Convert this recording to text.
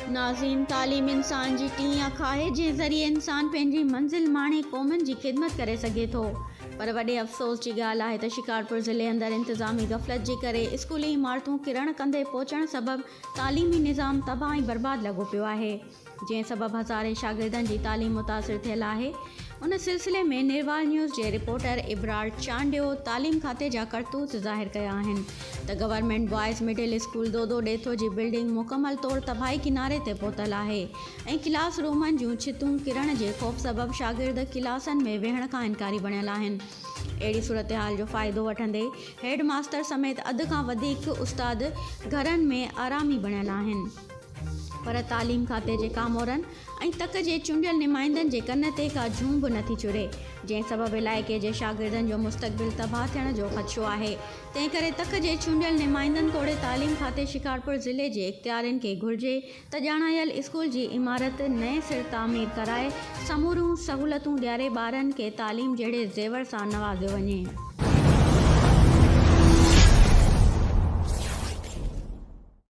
ناظرين تعليم انسان جي ٽين اک آهي جنهن ذريعي انسان پنهنجي منزل ماڻي قومن جي خدمت ڪري سگهي ٿو پر وڏي افسوس جي ڳالهه آهي ته شڪارپور ضلعي اندر انتظامي غفلت جي ڪري اسڪولي عمارتون ڪرڻ ڪندي پهچڻ سبب تعليمي نظام تباهه ۽ برباد لڳو پيو آهي جنهن سبب هزارين شاگردن جي تعليم متاثر ٿيل آهي ان سلسلي ۾ نروار نيوز جي رپورٽر ابرار چانڊيو تعليم کاتي جا ڪرتوت ظاهر ڪيا آهن ته government boys middle school Dodo Detho جي بلڊنگ مڪمل طور تباهي ڪناري تي پهتل آهي ۽ ڪلاس رومن جون ڇتون ڪرڻ جي خوف سبب شاگرد ڪلاسن ۾ ويهڻ کان انڪاري بڻيل آهن اهڙي صورتحال جو فائدو وٺندي هيڊ ماستر سميت اڌ کان وڌيڪ استاد گهرن ۾ آرامي بڻيل آهن پر تعليم کاتي جي ڪامورن ۽ تڪ جي چونڊيل نمائندن جي ڪن تي ڪا جون به نٿي چري، جنهن سبب علائقي جي شاگردن جو مستقبل تباهه ٿيڻ جو خدشو آهي، تنهن ڪري تڪ جي چونڊيل نمائندن توڙي تعليم کاتي شڪارپور ضلعي جي اختيارين کي گهرجي ته ڄاڻايل اسڪول جي عمارت نئين سر تعمير ڪرائي سموريون سهولتون ڏياري ٻارن کي تعليم جهڙي زيور سان نوازيو وڃي.